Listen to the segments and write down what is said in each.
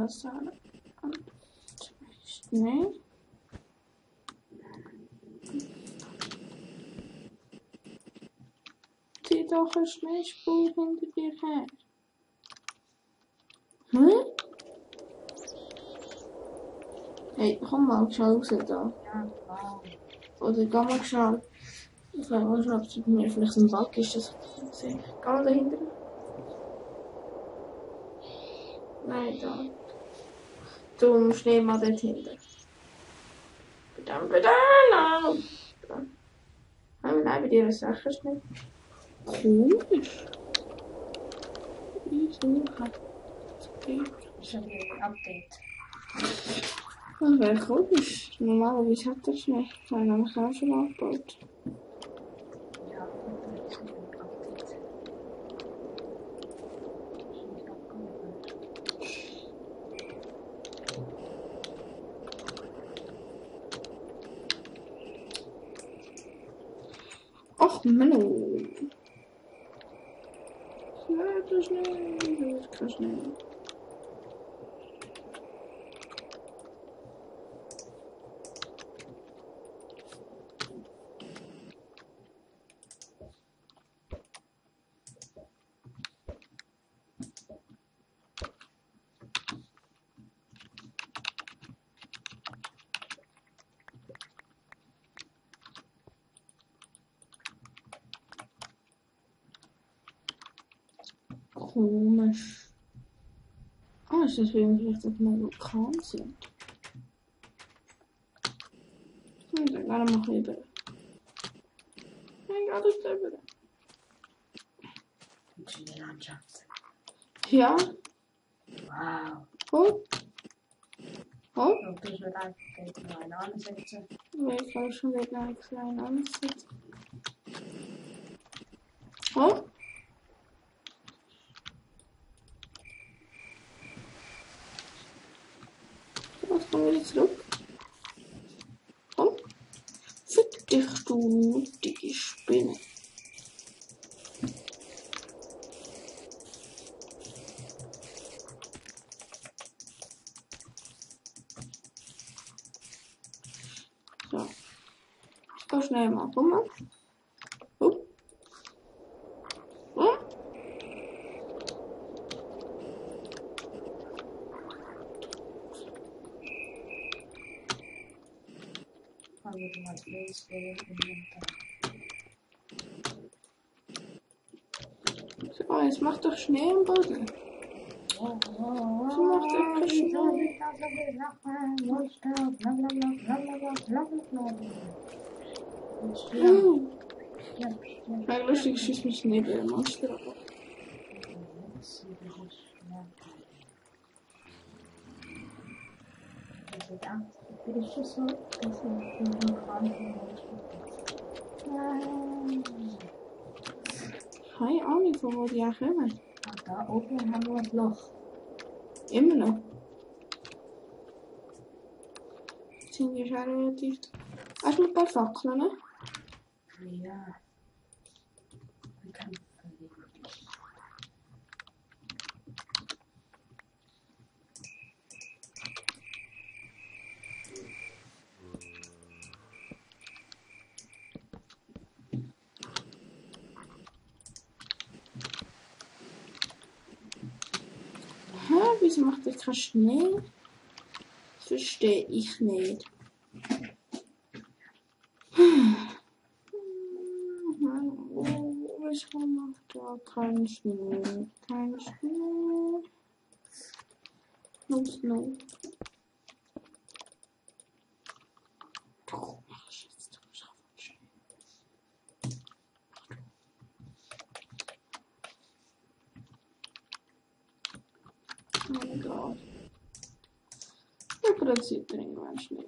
das sagen. Schnell. Zieh doch eine Schneespur hinter dir her. Hm? Hey, komm mal schnell raus da. Ja, wow. Oder geh mal schnell. Ich frage mal schnell, ob es bei mir vielleicht ein Bug ist. Das gesehen. Geh mal dahinter. Nein, da. Zum Schneemann dort hinten. Bitte, nein. Nein, bei dir ist es sicher nicht. Komisch. Ich suche. Ich habe ein Update. Das wäre komisch. Normalerweise hat er es nicht. Weil er mich auch schon abgebaut. Ja, ich habe ein Update. Ich bin nicht abgeholt. Ach, Menno. Schnell, schnell. Das kann schnell. Komisch. Ah, ist das, wenn wir vielleicht auf einem Vulkan sind? Dann gehen wir mal rüber. Nein, gar nicht rüber. Schöne Landschaft. Ja. Wow. Oh. Oh. Und ich würde einfach gegen einen ansetzen. Ich kann schon wieder einen kleinen ansetzen. Oh. Was kommen wir jetzt zurück? Komm. Fick dich, du nuttige Spinne. So. Ich geh schnell mal. Komm mal. Oh. Oh. Haben wir mal Playstation So, jetzt mach doch Schnee im Boden. Oh, So macht er keinen Schnee. Ja, lustig, ich schieß mich neben dem Monster. Keine Ahnung, von wo die auch kommen. Da oben haben wir ein Loch. Immer noch. Sind die schon relativ... Hast du ein paar Fackeln, ne? Ja. Wir können verlieren. Hä? Wieso macht er keinen Schnee? Das verstehe ich nicht. Wieso macht er keinen Schnee? Kein Schnee. Los, los. Oh mein Gott. Ja, produziert irgendwann Schnee.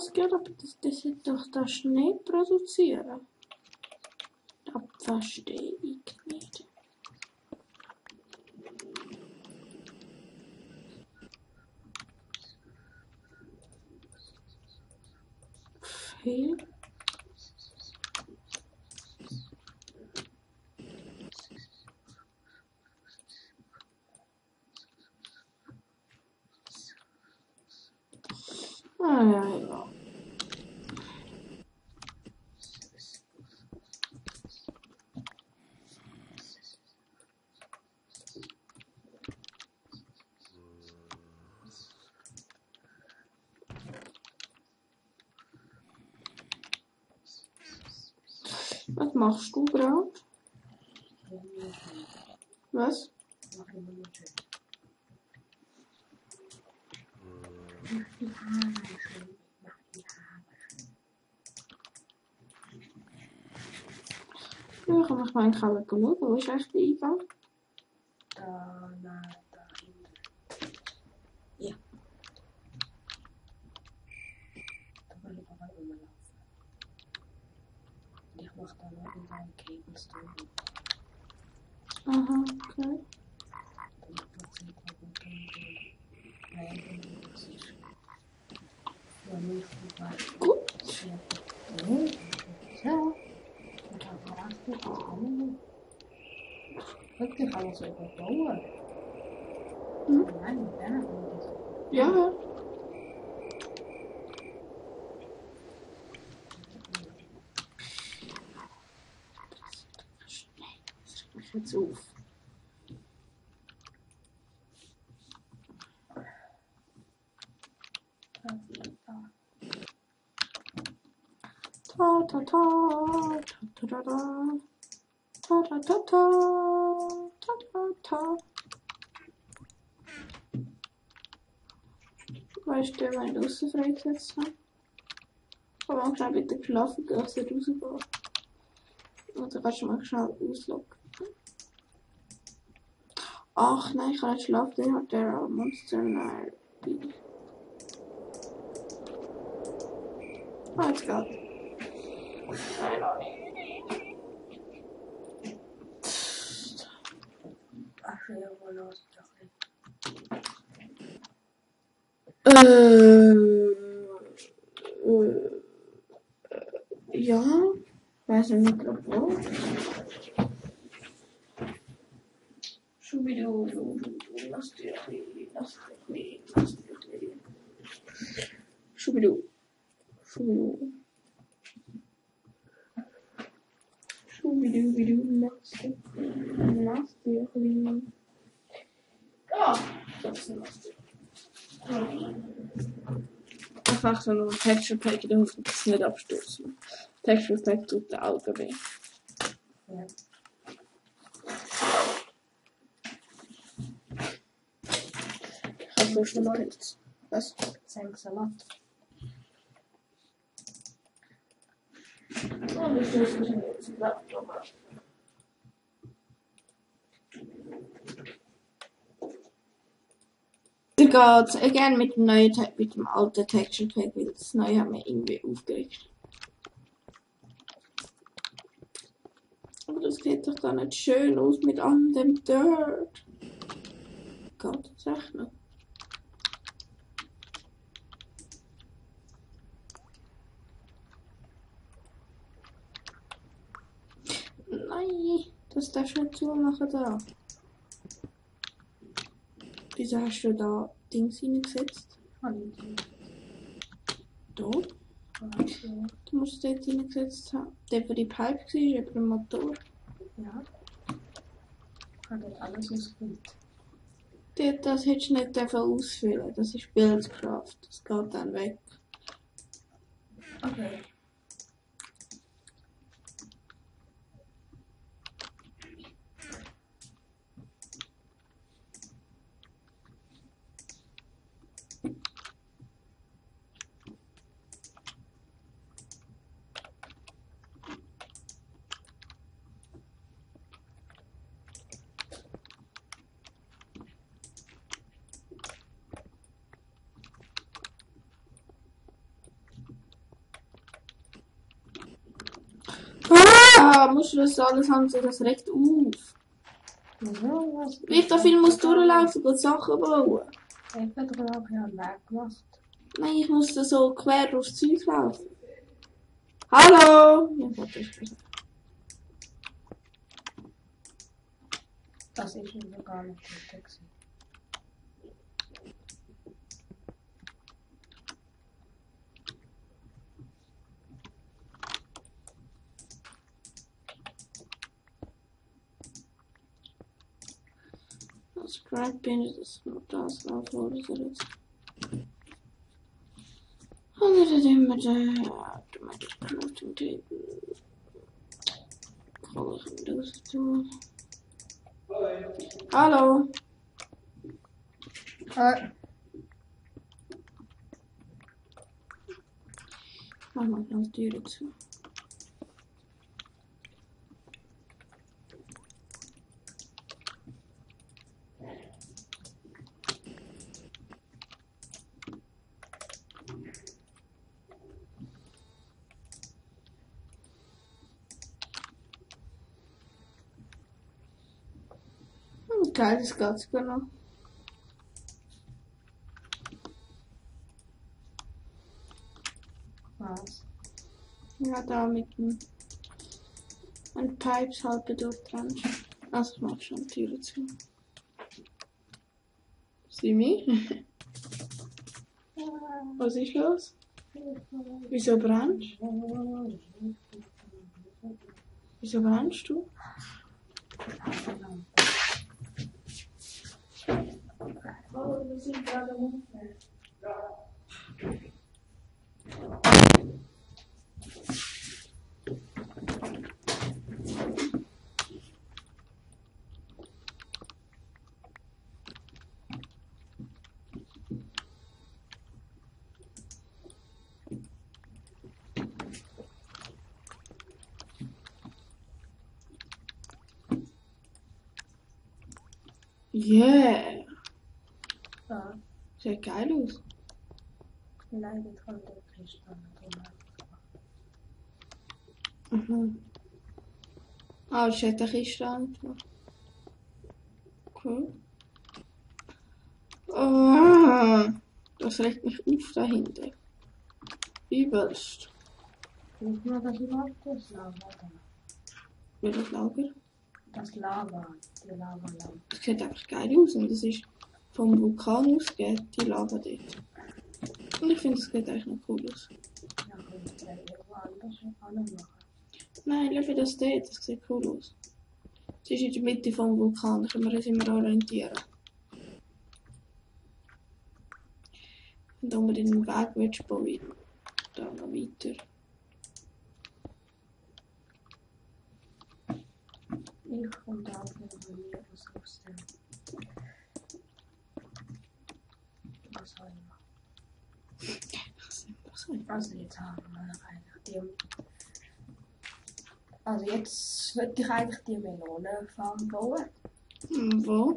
Was geht ab? Das wird doch da Schnee produzieren. Das verstehe ich nicht. Viel. Ah, ja, ja. Was machst du gerade? Was? Ja, ich mach meinen Kabel genug. Wo ist eigentlich der Eingang? Da, na, da hinten. Ja. Da will ich aber rumlaufen. Ich mach da noch in deinen Cables drin. Aha, okay. Damit man sieht, wo man drin Nein, das ist. Ja, nicht vorbei. Gut. So. Und dann brauchst du das andere. Wirklich alles überbauen. Nein, mit denen will ich das. Ja. Ich mach jetzt auf. Ta ta ta ta ta ta ta ta ta ta ta ta. Weißt du, wenn ich draußen freigesetzt habe? Kann man schnell bitte schlafen, dass er rausgeht. Oder kannst du mal schnell ausloggen? Ach nein, ich kann nicht schlafen, der hat der Monster Night. Ah, jetzt geht's. Ach, ja, wo los doch nicht. Ja, weiß nicht, ob wo. Schubidu, lass dir Schubidu, Schubidu. Schubidu, lass dir Ja, das ist einfach so ein Texture Pack, da muss man das nicht abstürzen. Texture Pack tut der Auge weh. Ja. Ich hab so schon Pilz. Was? Salat. Oh, das ist nicht so. Wie geht's? Gerne mit dem neuen, mit dem alten Texture Pack, weil das neue hat mich irgendwie aufgeregt. Aber das sieht doch gar nicht schön aus mit all dem Dirt. Geht das echt noch? Nein, das darfst du nicht zumachen da. Wieso hast du da Dings hineingesetzt? Da? Du musst dort hineingesetzt haben. Der, wo die Pipe war, über den Motor. Ja. Ich habe dort alles ausgefüllt. Das hättest du nicht ausfüllen. Das ist Bildkraft. Das geht dann weg. Okay. Ah, musst du das alles haben, so das recht auf. Wieso? Was? Wie ich da viel muss durchlaufen, und Sachen bauen. Eben, darum habe ich einen Weg gemacht. Nein, ich muss da so quer aufs Zeug laufen. Hallo! Mein Vater ist gesagt. Das ist mir gar nicht gut gewesen. Das Scrap-Bin, das laufen oder so jetzt. Und dann immer der Automatic Crafting Table. Kann ich ihm das tun? Hallo! Mach mal die Tür zu. Geil, das geht sogar noch. Was? Ja, da mit dem Pipes halb durchtrennt. Also ich mach schon die Tür zu. Sieh mich? Was ist los? Wieso brennst du? Wieso brennst du? Oh, wir sind gerade unten. Yeah! Ja. Sieht geil aus. Nein, das kommt der Christian nicht. Ah, das hat der Kiste angemacht. Cool. Oh, das regt mich auf da hinten. Übelst. Nicht nur das überhaupt das Lava da. Welches Lager? Das Lava, die Lava-Lampe. Das sieht einfach geil aus und das ist vom Vulkan aus geht die Lava dort. Und ich finde, es sieht eigentlich noch cool aus. Ja, könnte ich ja irgendwo anders machen. Nein, schau das dort, das sieht cool aus. Es ist in der Mitte vom Vulkan, da können wir uns immer orientieren. Und wenn wir den Weg willst, bauen, dann noch weiter. Ich komme da auch noch bei mir was aussehen. Was soll ich machen? Also jetzt haben wir eigentlich die... Also jetzt würde ich eigentlich die Melonenfarm bauen. Wo?